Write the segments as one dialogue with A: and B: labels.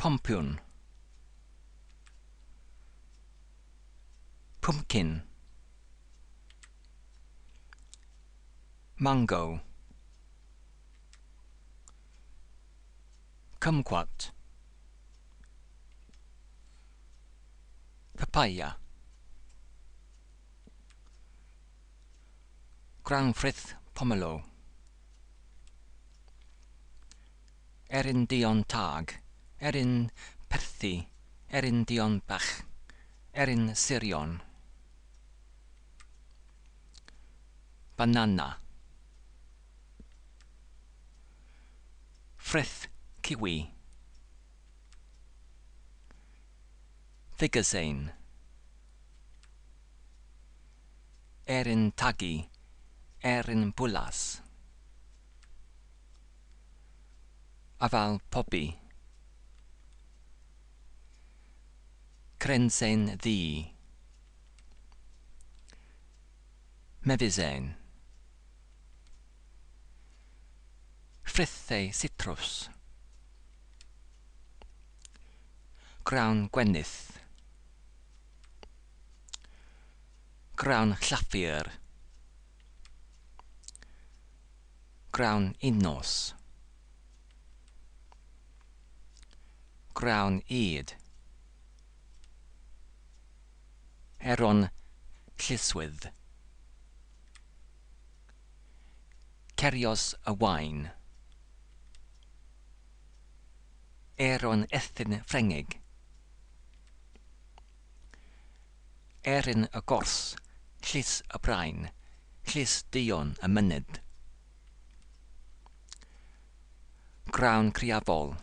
A: Pompiwn. Pumpkin. Mango. Kumquat. Papaya. Grawnfrith pomelo. Erin duon tag, erin perthi, erin duon bach, erin sirion. Banana. Frith kiwi. Figusain. Erin tagi, erin bwlas. Afal pobi. Crensen ddu. Mefusen. Frithau sitrws. Grawn gwenith. Grawn llafur. Grawn unnos. Grawn ŷd. Aeron lluswydd. Cerios y wain. Aeron ethyn Ffrengig. Erin y gors, llys y brain, llys duon y mynydd. Grawn criafol.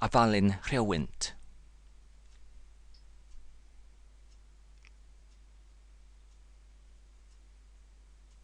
A: Afalun rhewynt.